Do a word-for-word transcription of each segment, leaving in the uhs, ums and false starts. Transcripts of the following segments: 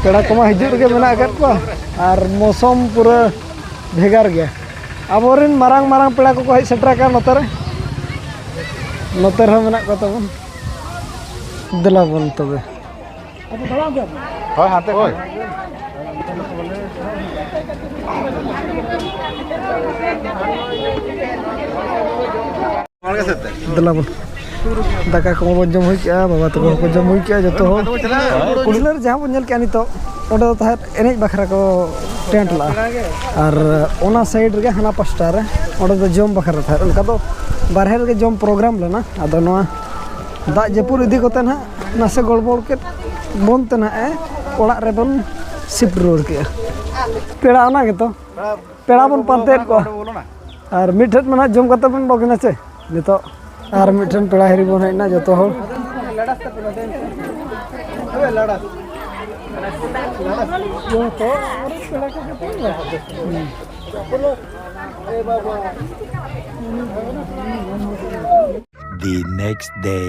ᱯᱮᱲᱟ ᱠᱚᱢᱟ ᱦᱤᱡᱩᱜ ᱨᱮᱜᱮ ᱢᱮᱱᱟᱜ ᱟᱠᱟᱫ ᱠᱚᱣᱟ, ᱟᱨ ᱢᱳᱥᱚᱢ ᱯᱩᱨᱟᱹ ᱵᱷᱮᱜᱟᱨ ᱜᱮᱭᱟ᱾ ᱟᱵᱚᱨᱮᱱ ᱢᱟᱨᱟᱝ ᱢᱟᱨᱟᱝ ᱯᱮᱲᱟ ᱠᱚᱠᱚ ᱦᱮᱡ ᱥᱮᱴᱮᱨ ᱟᱠᱟᱱ ᱱᱚᱛᱮ ᱨᱮ, ᱱᱚᱛᱮ ᱨᱮᱦᱚᱸ ᱢᱮᱱᱟᱜ ᱠᱚ ᱛᱟᱵᱚᱱ᱾ ᱫᱮᱞᱟ ᱵᱚᱱ ᱛᱚᱵᱮ᱾ ᱦᱳᱭ, ᱦᱟᱱᱛᱮ ᱠᱷᱚᱱ᱾ ᱫᱮᱞᱟ ᱵᱚᱱ᱾ ᱫᱟᱠᱟ ᱠᱚᱢᱟ ᱵᱚᱱ ᱡᱚᱢ ᱦᱩᱭ ᱠᱮᱜᱼᱟ, ᱵᱟᱵᱟ ᱛᱟᱠᱚ ᱦᱚᱸᱠᱚ ᱡᱚᱢ ᱦᱩᱭ ᱠᱮᱜᱼᱟ ᱡᱚᱛᱚ ᱦᱚᱲ᱾ ᱠᱩᱞᱟᱨ ᱡᱟᱦᱟᱸ ᱵᱚᱱ ᱧᱮᱞ ᱠᱮᱜᱼᱟ ᱱᱤᱛᱚᱜ, ᱚᱸᱰᱮ ᱫᱚ ᱛᱟᱦᱮᱸᱫ ᱮᱱᱮᱡ ᱵᱟᱠᱷᱨᱟ ᱠᱚ ᱴᱮᱱᱴ ᱞᱟᱜᱼᱟ, ᱟᱨ ᱚᱱᱟ ᱥᱟᱭᱤᱰ ᱨᱮᱜᱮ ᱦᱟᱱᱟ ᱯᱟᱥᱴᱟ ᱨᱮ, ᱚᱸᱰᱮ ᱫᱚ ᱡᱚᱢ ᱵᱟᱠᱷᱨᱟ ᱛᱟᱦᱮᱸᱫ᱾ ᱚᱱᱠᱟ ᱫᱚ ᱵᱟᱨᱦᱮ ᱨᱮᱜᱮ ᱡᱚᱢ ᱯᱨᱳᱜᱨᱟᱢ ᱞᱮᱱᱟ᱾ ᱟᱫᱚ ᱱᱚᱣᱟ ᱫᱟᱜ ᱡᱟᱹᱯᱩᱫ ᱤᱫᱤ ᱠᱚᱛᱮ ᱱᱟᱦᱟᱜ ᱱᱟᱥᱮ ᱜᱚᱲᱵᱚᱲ ᱠᱮᱫ ᱵᱚᱱ ᱛᱮ ᱱᱟᱦᱟᱜ ᱮ ᱚᱲᱟᱜ ᱨᱮᱵᱚᱱ ᱥᱤᱯᱴ ᱨᱩᱣᱟᱹᱲ ᱠᱮᱜᱼᱟ᱾ ᱯᱮᱲᱟ ᱚᱱᱟ ᱜᱮᱛᱚ, ᱯᱮᱲᱟ ᱵᱚᱱ ᱯᱟᱱᱛᱮᱭᱮᱫ ᱠᱚᱣᱟ᱾ ᱟᱨ ᱢᱤᱫ ᱴᱷᱮᱱ ᱢᱟ ᱱᱟᱦᱟᱜ ᱡᱚᱢ ᱠᱟᱛᱮ ᱵᱚᱱ ᱵᱚᱜᱮᱱᱟ ᱪᱮ ᱱᱤᱛᱚᱜ᱾ ᱟᱨ ᱢᱤᱫᱴᱷᱮᱱ ᱯᱮᱲᱟ ᱦᱤᱨᱤ ᱵᱚᱱ ᱦᱮᱡ ᱮᱱᱟ ᱡᱚᱛᱚ ᱦᱚᱲ᱾ The next day.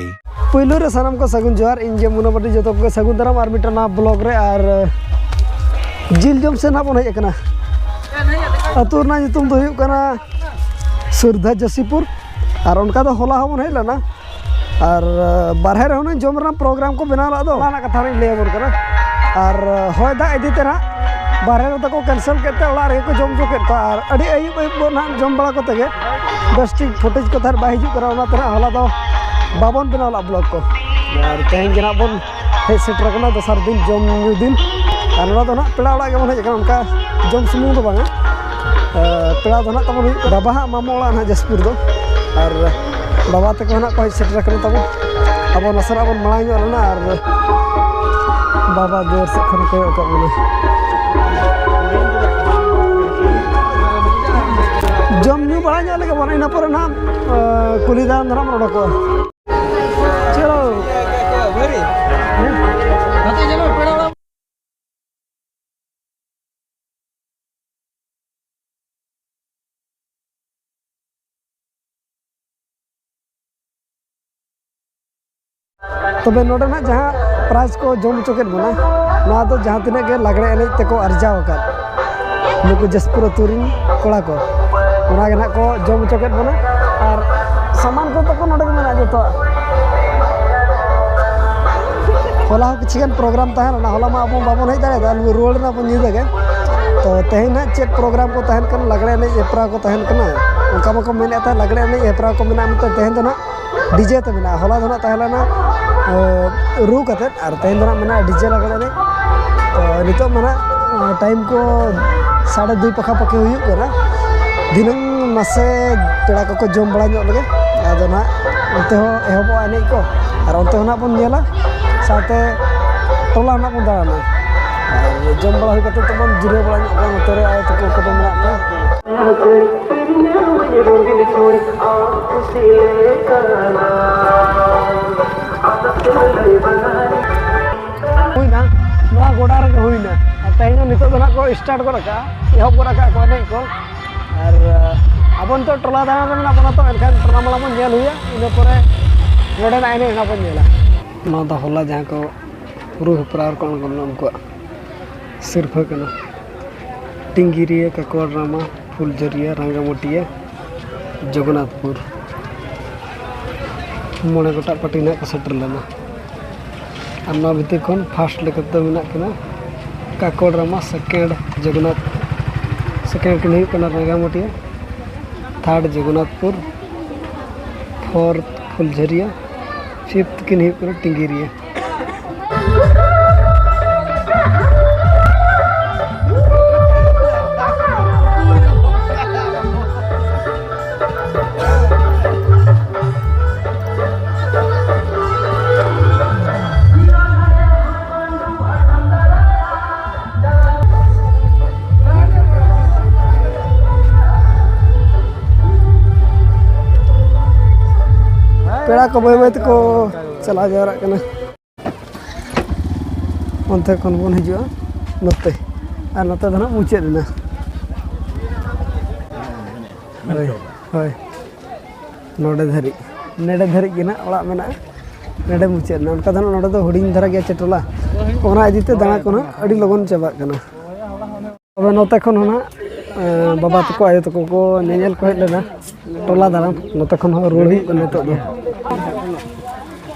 ᱯᱳᱭᱞᱳ ᱨᱮ ᱥᱟᱱᱟᱢ ᱠᱚ ᱥᱟᱹᱜᱩᱱ ᱡᱚᱦᱟᱨ, ᱤᱧ ᱜᱮ ᱢᱩᱱᱟ ᱵᱟᱹᱴᱤ, ᱡᱚᱛᱚ ᱠᱚᱜᱮ ᱥᱟᱹᱜᱩᱱ ᱫᱟᱨᱟᱢ ᱟᱨ ᱢᱤᱫᱴᱟᱝ ᱱᱟᱣᱟ ᱵᱞᱚᱜ ᱨᱮ᱾ ᱟᱨ ᱡᱤᱞ ᱡᱚᱢ ᱥᱮᱫ ᱱᱟᱜ ᱵᱚᱱ ᱦᱮᱡ ᱟᱠᱟᱱᱟ᱾ ᱟᱹᱛᱩ ᱨᱮᱱᱟᱜ ᱧᱩᱛᱩᱢ ᱫᱚ ᱦᱩᱭᱩᱜ ᱠᱟᱱᱟ ᱥᱩᱨᱫᱷᱟ ᱡᱳᱥᱤᱯᱩᱨ᱾ ᱟᱨ ᱚᱱᱠᱟ ᱫᱚ ᱦᱚᱞᱟ ᱦᱚᱸᱵᱚᱱ ᱦᱮᱡ ᱞᱮᱱᱟ, ᱟᱨ ᱵᱟᱨᱦᱮ ᱨᱮ ᱦᱩᱱᱟᱹᱝ ᱡᱚᱢ ᱨᱮᱱᱟᱜ ᱯᱨᱳᱜᱨᱟᱢ ᱠᱚ ᱵᱮᱱᱟᱣ ᱞᱮᱫ ᱫᱚ, ᱚᱱᱟ ᱨᱮᱱᱟᱜ ᱠᱟᱛᱷᱟ ᱞᱤᱧ ᱞᱟᱹᱭ ᱟᱵᱚᱱ ᱠᱟᱱᱟ᱾ ᱟᱨ ᱦᱚᱭ ᱫᱟᱜ ᱤᱫᱤ ᱛᱮ ᱱᱟᱜ ᱵᱟᱨᱦᱮ ᱨᱮᱫᱚ ᱠᱚ ᱠᱮᱱᱥᱮᱞ ᱠᱮᱫ ᱛᱮ ᱚᱲᱟᱜ ᱨᱮᱜᱮ ᱠᱚ ᱡᱚᱢ ᱦᱚᱪᱚ ᱠᱮᱫ ᱠᱚᱣᱟ᱾ ᱟᱨ ᱟᱹᱰᱤ ᱟᱹᱭᱩᱵ ᱟᱹᱭᱩᱵ ᱵᱚᱱ ᱱᱟᱜ ᱡᱚᱢ ᱵᱟᱲᱟ ᱠᱚᱛᱮ ᱜᱮ ᱵᱮᱥ ᱴᱷᱤᱠ ᱯᱷᱩᱴᱮᱡᱽ ᱠᱚ ᱛᱟᱦᱮᱸᱫ ᱵᱟᱭ ᱦᱤᱡᱩᱜ ᱠᱟᱱᱟ, ᱚᱱᱟᱛᱮ ᱱᱟᱜ ᱦᱚᱞᱟ ᱫᱚ ᱵᱟᱵᱚᱱ ᱵᱮᱱᱟᱣ ᱞᱮᱫ ᱵᱞᱚᱜ ᱠᱚ᱾ ᱟᱨ ᱛᱮᱦᱮᱧ ᱜᱮ ᱱᱟᱜ ᱵᱚᱱ ᱦᱮᱡ ᱥᱮᱴᱮᱨ ᱟᱠᱟᱱᱟ ᱫᱚᱥᱟᱨ ᱫᱤᱱ ᱡᱚᱢ ᱧᱩ ᱫᱤᱱ᱾ ᱟᱨ ᱱᱚᱰᱮ ᱫᱚ ᱱᱟᱜ ᱯᱮᱲᱟ ᱚᱲᱟᱜ ᱜᱮᱵᱚᱱ ᱦᱮᱡ ᱟᱠᱟᱱᱟ, ᱚᱱᱠᱟ ᱡᱚᱢ ᱥᱩᱢᱩᱝ ᱫᱚ ᱵᱟᱝᱟ᱾ ᱮ, ᱯᱮᱲᱟ ᱫᱚ ᱱᱟᱜ ᱛᱟᱵᱚᱱ ᱦᱩᱭᱩᱜ ᱠᱟᱱᱟ ᱵᱟᱵᱟ ᱦᱟᱜ ᱢᱟᱢᱚ ᱚᱲᱟᱜ ᱱᱟᱜ ᱡᱟᱡᱽᱯᱩᱨ ᱫᱚ᱾ ᱟᱨ ᱵᱟᱵᱟ ᱛᱟᱠᱚ ᱱᱟᱜ ᱠᱚ ᱦᱮᱡ ᱥᱮᱴᱮᱨ ᱟᱠᱟᱱᱟ ᱛᱟᱵᱚᱱ᱾ ᱟᱵᱚ ᱱᱟᱥᱮᱱᱟᱜ ᱵᱚᱱ ᱢᱟᱲᱟᱝ ᱧᱚᱜ ᱞᱮᱱᱟ ᱟᱨ ᱵᱟᱵᱟ ᱫᱩᱣᱟᱹᱨ ᱥᱮᱫ ᱠᱷᱚᱱ ᱠᱚᱭᱚᱜ ᱟᱠᱟᱫ ᱵᱚᱱᱟ᱾ ᱡᱚᱢ ᱧᱩ ᱵᱟᱲᱟ ᱧᱚᱜ ᱞᱮᱜᱮ ᱵᱚᱱ, ᱤᱱᱟᱹ ᱯᱚᱨᱮ ᱱᱟᱜ, ᱮ, ᱠᱩᱞᱦᱤ ᱫᱟᱬᱟᱱ ᱫᱚ ᱱᱟᱜ ᱵᱚᱱ ᱚᱰᱚᱠᱚᱜᱼᱟ᱾ ᱪᱚᱞᱚ᱾ ᱛᱚᱵᱮ ᱱᱚᱰᱮ ᱱᱟᱜ ᱡᱟᱦᱟᱸ ᱯᱨᱟᱭᱤᱡᱽ ᱠᱚ ᱡᱚᱢ ᱦᱚᱪᱚ ᱠᱮᱫ ᱵᱚᱱᱟ, ᱱᱚᱣᱟ ᱫᱚ ᱡᱟᱦᱟᱸ ᱛᱤᱱᱟᱹᱜ ᱜᱮ ᱞᱟᱜᱽᱲᱮ ᱮᱱᱮᱡ ᱛᱮᱠᱚ ᱟᱨᱡᱟᱣ ᱟᱠᱟᱫ ᱱᱩᱠᱩ ᱡᱟᱹᱥᱯᱩᱨ ᱟᱹᱛᱩ ᱨᱤᱱ ᱠᱚᱲᱟ ᱠᱚ, ᱚᱱᱟ ᱜᱮ ᱱᱟᱜ ᱠᱚ ᱡᱚᱢ ᱦᱚᱪᱚ ᱠᱮᱫ ᱵᱚᱱᱟ᱾ ᱟᱨ ᱥᱟᱢᱟᱱ ᱠᱚ ᱛᱟᱠᱚ ᱱᱚᱰᱮ ᱜᱮ ᱢᱮᱱᱟᱜᱼᱟ ᱡᱚᱛᱚᱣᱟᱜ᱾ ᱦᱚᱞᱟ ᱦᱚᱸ ᱠᱤᱪᱷᱩ ᱜᱟᱱ ᱯᱨᱳᱜᱨᱟᱢ ᱛᱟᱦᱮᱸ ᱞᱮᱱᱟ, ᱦᱚᱞᱟ ᱢᱟ ᱟᱵᱚ ᱵᱟᱵᱚᱱ ᱦᱮᱡ ᱫᱟᱲᱮᱭᱟᱫᱟ, ᱨᱩᱣᱟᱹᱲ ᱮᱱᱟ ᱵᱚᱱ ᱧᱤᱫᱟᱹ ᱜᱮ᱾ ᱛᱚ ᱛᱮᱦᱮᱧ ᱱᱟᱜ ᱪᱮᱫ ᱯᱨᱳᱜᱨᱟᱢ ᱠᱚ ᱛᱟᱦᱮᱱ ᱠᱟᱱᱟ, ᱞᱟᱜᱽᱲᱮ ᱮᱱᱮᱡ ᱦᱮᱯᱨᱟᱣ ᱠᱚ ᱛᱟᱦᱮᱱ ᱠᱟᱱᱟ, ᱚᱱᱠᱟ ᱢᱟᱠᱚ ᱢᱮᱱᱮᱫ ᱛᱟᱦᱮᱸᱫ ᱞᱟᱜᱽᱲᱮ ᱮᱱᱮᱡ ᱦᱮᱯᱨᱟᱣ ᱠᱚ ᱢᱮᱱᱟᱜᱼᱟ ᱢᱮᱱᱛᱮ᱾ ᱛᱮᱦᱮᱧ ᱫᱚ ᱱᱟᱜ ᱰᱤᱡᱮ ᱛᱮ ᱢᱮᱱᱟᱜᱼᱟ᱾ ᱦᱚᱞᱟ ᱫᱚ ᱱᱟᱜ ᱛᱟᱦᱮᱸ ᱞᱮᱱᱟ, ᱮ, ᱨᱩ ᱠᱟᱛᱮᱫ, ᱟᱨ ᱛᱮᱦᱮᱧ ᱫᱚ ᱱᱟᱜ ᱢᱮᱱᱟᱜᱼᱟ ᱰᱤᱡᱮ ᱞᱟᱜᱽᱲᱮ ᱮᱱᱮᱡ᱾ ᱛᱚ ᱱᱤᱛᱚᱜ ᱢᱟ ᱱᱟᱜ, ᱮ, ᱴᱟᱭᱤᱢ ᱠᱚ ᱥᱟᱲᱮ ᱫᱩᱭ ᱯᱟᱠᱷᱟ ᱯᱟᱠᱷᱤ ᱦᱩᱭᱩᱜ ᱠᱟᱱᱟ᱾ ᱫᱷᱤᱱᱟᱹᱝ ᱢᱟᱥᱮ ᱯᱮᱲᱟ ᱠᱚᱠᱚ ᱡᱚᱢ ᱵᱟᱲᱟ ᱧᱚᱜ ᱞᱮᱜᱮ, ᱟᱫᱚ ᱱᱟᱜ ᱚᱱᱛᱮ ᱦᱚᱸ ᱮᱦᱚᱵᱚᱜᱼᱟ ᱮᱱᱮᱡ ᱠᱚ, ᱟᱨ ᱚᱱᱛᱮ ᱦᱚᱸ ᱱᱟᱜ ᱵᱚᱱ ᱧᱮᱞᱟ, ᱥᱟᱶᱛᱮ ᱴᱚᱞᱟ ᱱᱟᱜ ᱵᱚᱱ ᱫᱟᱬᱟᱱᱟ᱾ ᱟᱨ ᱡᱚᱢ ᱵᱟᱲᱟ ᱦᱩᱭ ᱠᱟᱛᱮᱫ ᱛᱚᱵᱚᱱ ᱡᱤᱨᱟᱹᱣ ᱵᱟᱲᱟ ᱧᱚᱜ ᱠᱟᱱᱟ, ᱱᱚᱛᱮ ᱨᱮ ᱟᱭᱳ ᱛᱟᱠᱚ ᱠᱚᱫᱚ ᱢᱮᱱᱟᱜ ᱠᱚᱣᱟ᱾ ᱦᱩᱭᱱᱟ, ᱱᱚᱣᱟ ᱜᱚᱰᱟ ᱨᱮᱜᱮ ᱦᱩᱭᱱᱟ᱾ ᱟᱨ ᱛᱮᱦᱮᱧ ᱫᱚ ᱱᱤᱛᱚᱜ ᱫᱚ ᱱᱟᱜ ᱠᱚ ᱥᱴᱟᱨᱴ ᱜᱚᱫ ᱟᱠᱟᱫᱼᱟ, ᱮᱦᱚᱵ ᱜᱚᱫ ᱟᱠᱟᱫ ᱠᱚ ᱮᱱᱮᱡ ᱠᱚ᱾ ᱟᱨ, ᱟᱵᱚ ᱱᱤᱛᱚᱜ ᱴᱚᱞᱟ ᱫᱟᱬᱟᱱ ᱨᱮ ᱢᱮᱱᱟᱜ ᱵᱚᱱᱟ, ᱛᱚ ᱮᱱᱠᱷᱟᱱ ᱴᱚᱞᱟ ᱢᱟᱲᱟ ᱵᱚᱱ ᱧᱮᱞ ᱦᱩᱭᱩᱜᱼᱟ, ᱤᱱᱟᱹ ᱯᱚᱨᱮ ᱱᱚᱰᱮᱱᱟᱜ ᱮᱱᱮᱡ ᱚᱱᱟ ᱵᱚᱱ ᱧᱮᱞᱟ᱾ ᱱᱚᱣᱟ ᱫᱚ ᱦᱚᱞᱟ ᱡᱟᱦᱟᱸ ᱠᱚ ᱨᱩ ᱦᱮᱯᱨᱟᱣ ᱨᱮᱠᱚ ᱟᱬᱜᱚ ᱞᱮᱱᱟ, ᱩᱱᱠᱩᱣᱟᱜ ᱥᱤᱨᱯᱷᱟᱹ ᱠᱟᱱᱟ᱾ ᱴᱤᱝᱜᱤᱨᱤᱭᱟᱹ, ᱠᱟᱠᱚᱲ ᱨᱟᱢᱟ, ᱯᱷᱩᱞᱡᱷᱟᱹᱨᱤᱭᱟᱹ, ᱨᱟᱝᱜᱟᱢᱟᱹᱴᱤᱭᱟᱹ, ᱡᱚᱜᱚᱱᱱᱟᱛᱷᱯᱩᱨ᱾ ᱢᱚᱬᱮ ᱜᱚᱴᱟᱝ ᱯᱟᱹᱴᱤ ᱱᱟᱦᱟᱜ ᱠᱚ ᱥᱮᱴᱮᱨ ᱞᱮᱱᱟ᱾ ᱟᱨ ᱱᱚᱣᱟ ᱵᱷᱤᱛᱤᱨ ᱠᱷᱚᱱ ᱯᱷᱟᱥᱴ ᱞᱮᱠᱟᱛᱮ ᱢᱮᱱᱟᱜ ᱠᱤᱱᱟ ᱠᱟᱠᱚᱲ ᱨᱟᱢᱟ, ᱥᱮᱠᱮᱱᱰ ᱡᱚᱜᱚᱱᱱᱟᱛᱷ, ᱥᱮᱠᱮᱱᱰ ᱠᱤᱱ ᱦᱩᱭᱩᱜ ᱠᱟᱱᱟ ᱨᱟᱝᱜᱟᱢᱟᱹᱴᱤᱭᱟᱹ, ᱛᱷᱟᱨᱰ ᱡᱚᱜᱚᱱᱱᱟᱛᱷᱯᱩᱨ, ᱯᱷᱳᱨᱛᱷ ᱯᱷᱩᱞᱡᱷᱟᱹᱨᱤᱭᱟᱹ, ᱯᱷᱤᱯᱛᱷ ᱠᱤᱱ ᱦᱩᱭᱩᱜ ᱠᱟᱱᱟ ᱴᱤᱝᱜᱤᱨᱤᱭᱟᱹ᱾ ᱯᱮᱲᱟ ᱠᱚ ᱵᱟᱹᱭ ᱵᱟᱹᱭ ᱛᱮᱠᱚ ᱪᱟᱞᱟᱣ ᱡᱟᱣᱨᱟᱜ ᱠᱟᱱᱟ᱾ ᱚᱱᱛᱮ ᱠᱷᱚᱱ ᱵᱚᱱ ᱦᱤᱡᱩᱜᱼᱟ ᱱᱚᱛᱮ, ᱟᱨ ᱱᱚᱛᱮ ᱫᱚ ᱱᱟᱜ ᱢᱩᱪᱟᱹᱫ ᱮᱱᱟ᱾ ᱦᱳᱭ, ᱦᱳᱭ, ᱱᱚᱰᱮ ᱫᱷᱟᱹᱨᱤᱡ, ᱱᱚᱰᱮ ᱫᱷᱟᱹᱨᱤᱡ ᱜᱮ ᱱᱟᱜ ᱚᱲᱟᱜ ᱢᱮᱱᱟᱜᱼᱟ᱾ ᱱᱚᱰᱮ ᱢᱩᱪᱟᱹᱫ ᱮᱱᱟ᱾ ᱚᱱᱠᱟ ᱫᱚ ᱱᱟᱜ ᱱᱚᱰᱮ ᱫᱚ ᱦᱩᱰᱤᱧ ᱫᱷᱟᱨᱟ ᱜᱮᱭᱟ ᱪᱮ ᱴᱚᱞᱟ, ᱚᱱᱟ ᱤᱫᱤ ᱛᱮ ᱫᱟᱬᱟ ᱠᱚ ᱱᱟᱜ ᱟᱹᱰᱤ ᱞᱚᱜᱚᱱ ᱪᱟᱵᱟᱜ ᱠᱟᱱᱟ᱾ ᱛᱚᱵᱮ ᱱᱚᱛᱮ ᱠᱷᱚᱱ ᱦᱚᱸ ᱱᱟᱜ, ᱮᱸ, ᱵᱟᱵᱟ ᱛᱟᱠᱚ, ᱟᱭᱳ ᱛᱟᱠᱚ ᱠᱚ ᱧᱮᱧᱮᱞ ᱠᱚ ᱦᱮᱡ ᱞᱮᱱᱟ ᱴᱚᱞᱟ ᱫᱟᱬᱟᱱ᱾ ᱱᱚᱛᱮ ᱠᱷᱚᱱ ᱦᱚᱸ ᱨᱩᱣᱟᱹᱲ ᱦᱩᱭᱩᱜ ᱠᱟᱱᱟ ᱱᱤᱛᱚᱜ ᱫᱚ᱾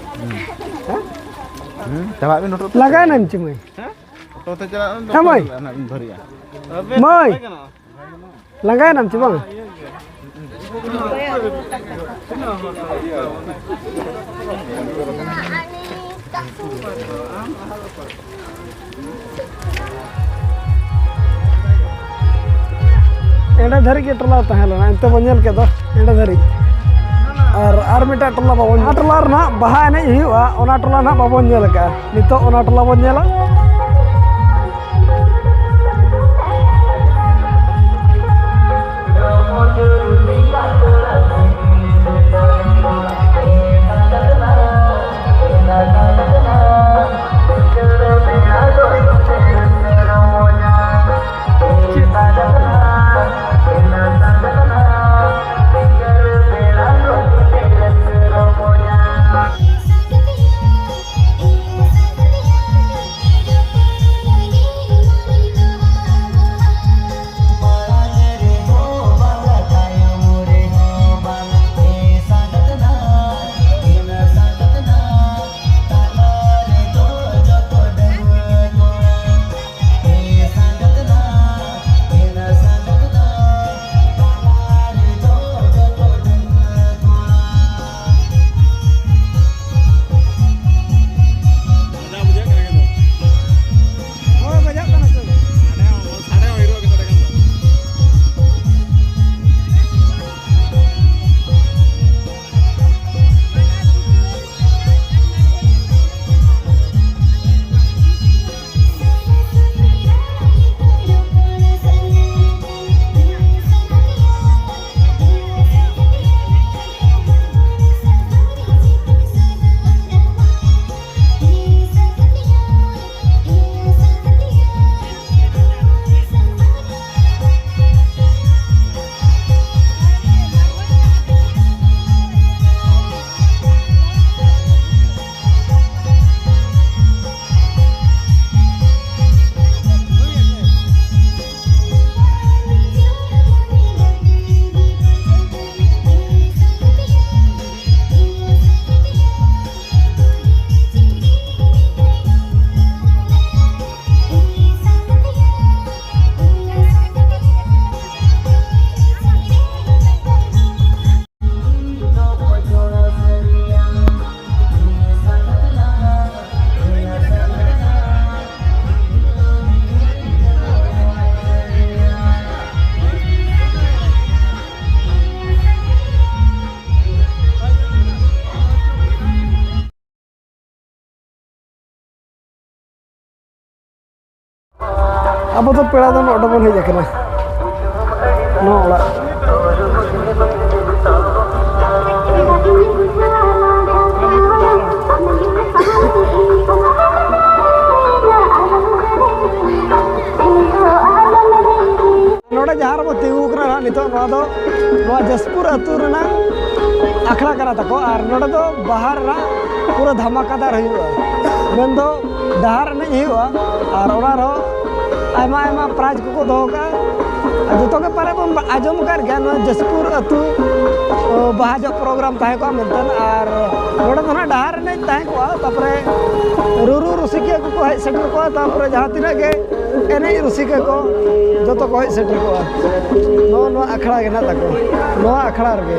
ᱦᱩᱸ, ᱪᱟᱞᱟᱜ ᱵᱤᱱ ᱚᱴᱳ ᱛᱮ᱾ ᱞᱟᱸᱜᱟᱭᱮᱱᱟᱢ ᱪᱮ ᱢᱟᱹᱭ? ᱚᱴᱳ ᱛᱮ ᱪᱟᱞᱟᱜ ᱵᱤᱱ, ᱦᱮᱸ, ᱢᱟᱹᱭ᱾ ᱚᱱᱟ ᱵᱤᱱ ᱵᱷᱟᱹᱨᱤᱜᱼᱟ᱾ ᱢᱟᱹᱭ, ᱞᱟᱸᱜᱟᱭᱮᱱᱟᱢ ᱪᱮ ᱵᱟᱝ? ᱮᱸᱰᱮ ᱫᱷᱟᱹᱨᱤᱡ ᱜᱮ ᱴᱚᱞᱟ ᱛᱟᱦᱮᱸ ᱞᱮᱱᱟ, ᱮᱱᱛᱮ ᱵᱚᱱ ᱧᱮᱞ ᱠᱮᱫ ᱫᱚ ᱮᱸᱰᱮ ᱫᱷᱟᱹᱨᱤᱡ᱾ ᱟᱨ, ᱟᱨ ᱢᱤᱫᱴᱟᱝ ᱴᱚᱞᱟ ᱵᱟᱵᱚᱱ, ᱚᱱᱟ ᱴᱚᱞᱟ ᱨᱮᱱᱟᱜ ᱵᱟᱦᱟ ᱮᱱᱮᱡ ᱦᱩᱭᱩᱜᱼᱟ, ᱚᱱᱟ ᱴᱚᱞᱟ ᱱᱟᱦᱟᱜ ᱵᱟᱵᱚᱱ ᱧᱮᱞ ᱟᱠᱟᱫᱼᱟ᱾ ᱱᱤᱛᱚᱜ ᱚᱱᱟ ᱴᱚᱞᱟ ᱵᱚᱱ ᱧᱮᱞᱟ᱾ ᱟᱵᱚ ᱫᱚ ᱯᱮᱲᱟ ᱫᱚ ᱱᱚᱰᱮ ᱵᱚᱱ ᱦᱮᱡ ᱟᱠᱟᱱᱟ, ᱱᱚᱣᱟ ᱚᱲᱟᱜ᱾ ᱱᱚᱰᱮ ᱡᱟᱦᱟᱸ ᱨᱮᱵᱚ ᱛᱤᱸᱜᱩ ᱠᱟᱱᱟ ᱱᱟᱦᱟᱜ ᱱᱤᱛᱚᱜ, ᱱᱚᱣᱟ ᱫᱚ ᱱᱚᱣᱟ ᱡᱟᱹᱥᱯᱩᱨ ᱟᱹᱛᱩ ᱨᱮᱱᱟᱜ ᱟᱠᱷᱲᱟ ᱠᱟᱱᱟ ᱛᱟᱠᱚ᱾ ᱟᱨ ᱱᱚᱰᱮ ᱫᱚ ᱵᱟᱦᱟ ᱨᱮᱱᱟᱜ ᱯᱩᱨᱟᱹ ᱫᱷᱟᱢᱟᱠᱟᱫᱟᱨ ᱦᱩᱭᱩᱜᱼᱟ, ᱢᱮᱱᱫᱚ ᱰᱟᱦᱟᱨ ᱮᱱᱮᱡ ᱦᱩᱭᱩᱜᱼᱟ᱾ ᱟᱨ ᱚᱱᱟ ᱨᱮᱦᱚᱸ ᱟᱭᱢᱟ ᱟᱭᱢᱟ ᱯᱨᱟᱭᱤᱡᱽ ᱠᱚᱠᱚ ᱫᱚᱦᱚ ᱠᱟᱜᱼᱟ᱾ ᱟᱨ ᱡᱚᱛᱚ ᱜᱮ ᱯᱟᱞᱮ ᱵᱚᱱ ᱟᱸᱡᱚᱢ ᱟᱠᱟᱫ ᱜᱮᱭᱟ, ᱱᱚᱣᱟ ᱡᱟᱹᱥᱯᱩᱨ ᱟᱹᱛᱩ, ᱚ, ᱵᱟᱦᱟ ᱡᱚᱜ ᱯᱨᱳᱜᱨᱟᱢ ᱛᱟᱦᱮᱸ ᱠᱚᱜᱼᱟ ᱢᱮᱱᱛᱮ᱾ ᱟᱨ ᱱᱚᱰᱮ ᱫᱚ ᱱᱟᱦᱟᱜ ᱰᱟᱦᱟᱨ ᱮᱱᱮᱡ ᱛᱟᱦᱮᱸ ᱠᱚᱜᱼᱟ, ᱛᱟᱨᱯᱚᱨᱮ ᱨᱩᱨᱩ ᱨᱩᱥᱤᱠᱤᱭᱟᱹ ᱠᱚᱠᱚ ᱦᱮᱡ ᱥᱮᱴᱮᱨ ᱠᱚᱜᱼᱟ, ᱛᱟᱨᱯᱚᱨᱮ ᱡᱟᱦᱟᱸ ᱛᱤᱱᱟᱹᱜ ᱜᱮ ᱮᱱᱮᱡ ᱨᱩᱥᱤᱠᱟ ᱠᱚ ᱡᱚᱛᱚ ᱠᱚ ᱦᱮᱡ ᱥᱮᱴᱮᱨ ᱠᱚᱜᱼᱟ᱾ ᱱᱚᱜᱼᱚ ᱱᱚᱣᱟ ᱟᱠᱷᱲᱟ ᱜᱮ ᱱᱟᱜ ᱛᱟᱠᱚ, ᱱᱚᱣᱟ ᱟᱠᱷᱲᱟ ᱨᱮᱜᱮ᱾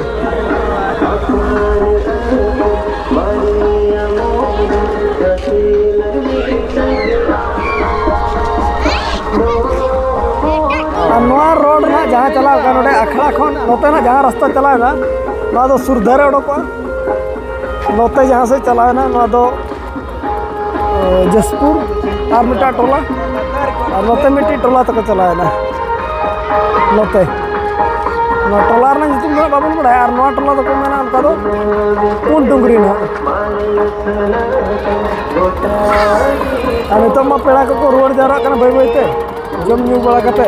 ᱟᱨ ᱱᱚᱣᱟ ᱨᱳᱰ ᱨᱮᱱᱟᱜ ᱡᱟᱦᱟᱸ ᱪᱟᱞᱟᱣ ᱠᱟᱱᱟ ᱱᱚᱰᱮ ᱟᱠᱷᱲᱟ ᱠᱷᱚᱱ ᱱᱚᱛᱮ ᱱᱟᱜ ᱡᱟᱦᱟᱸ ᱨᱟᱥᱛᱟ ᱪᱟᱞᱟᱣ ᱮᱱᱟ, ᱱᱚᱣᱟ ᱫᱚ ᱥᱩᱨ ᱫᱷᱟᱨᱮ ᱚᱰᱚᱠᱚᱜᱼᱟ᱾ ᱱᱚᱛᱮ ᱡᱟᱦᱟᱸ ᱥᱮᱫ ᱪᱟᱞᱟᱣ ᱮᱱᱟ, ᱱᱚᱣᱟ ᱫᱚ ᱡᱟᱹᱥᱯᱩᱨ ᱟᱨ ᱢᱤᱫᱴᱟᱝ ᱴᱚᱞᱟ, ᱟᱨ ᱱᱚᱛᱮ ᱢᱤᱫᱴᱤᱡ ᱴᱚᱞᱟ ᱛᱮᱠᱚ ᱪᱟᱞᱟᱣᱮᱱᱟ᱾ ᱱᱚᱛᱮ ᱱᱚᱣᱟ ᱴᱚᱞᱟ ᱨᱮᱱᱟᱜ ᱧᱩᱛᱩᱢ ᱫᱚ ᱦᱟᱸᱜ ᱵᱟᱵᱚᱱ ᱵᱟᱲᱟᱭᱟ, ᱟᱨ ᱱᱚᱣᱟ ᱴᱚᱞᱟ ᱫᱚᱠᱚ ᱢᱮᱱᱟ ᱚᱱᱠᱟ ᱫᱚ ᱯᱩᱱ ᱰᱩᱝᱨᱤ ᱱᱟᱦᱟᱜ᱾ ᱟᱨ ᱱᱤᱛᱚᱜ ᱢᱟ ᱯᱮᱲᱟ ᱠᱚᱠᱚ ᱨᱩᱣᱟᱹᱲ ᱡᱟᱣᱨᱟᱜ ᱠᱟᱱᱟ ᱵᱟᱹᱭ ᱵᱟᱹᱭ ᱛᱮ, ᱡᱚᱢ ᱧᱩ ᱵᱟᱲᱟ ᱠᱟᱛᱮ᱾